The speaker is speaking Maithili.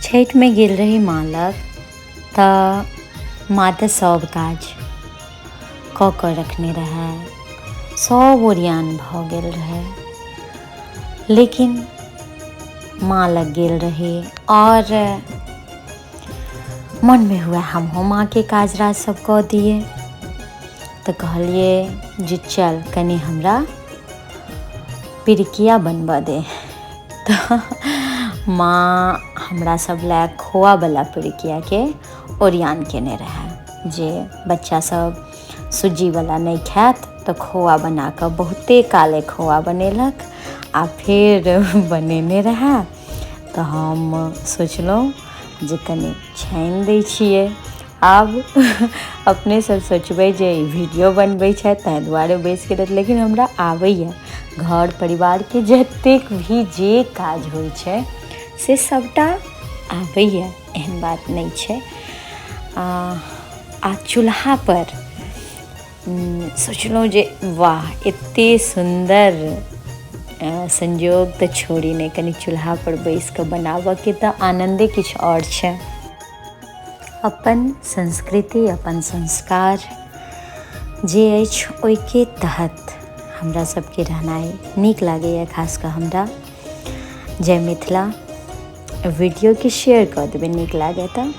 छठिमे गेल रही माँ लग तऽ माँ तऽ सब काज कऽ कऽ रखने रहए, सब ओरियान भऽ गेल रहै, लेकिन माँ लग गेल रही आओर मनमे हुए हमहूँ माँके काज राज सब कऽ दियै। तऽ कहलियै जे चल कनि हमरा पिरिकिया बनबऽ दे। तऽ माँ हमरा सब लए खोआवला पिरिकियाके ओरियान केने रहए जे बच्चा सब सुज्जीवला नहि खायत तऽ खोआ बनाकऽ बहुते काले खोआ बनेलक आ फेर बनेने रहए। तऽ हम सोचलहुँ जे कनि छानि दै छियै। आब अपने सब सोचबै जे ई वीडियो बनबै छथि ताहि दुआरे बैसि गेलथि, लेकिन हमरा आबैए घर परिवारके जतेक भी जे काज होइ छै से सबटा आबैए, एहन बात नहि छै। आ चूल्हापर सोचलहुँ जे वाह एते सुन्दर संयोग तऽ छोड़ी नहि, कनि चूल्हापर बैसि कऽ बनाबऽके तऽ आनन्दे किछु आओर छै। अपन संस्कृति अपन संस्कार जे अछि ओहिके तहत हमरा सबके रहनाइ नीक लागैए, खास कऽ हमरा। जय मिथिला। वीडियोके शेयर कऽ देबै नीक लागै तऽ।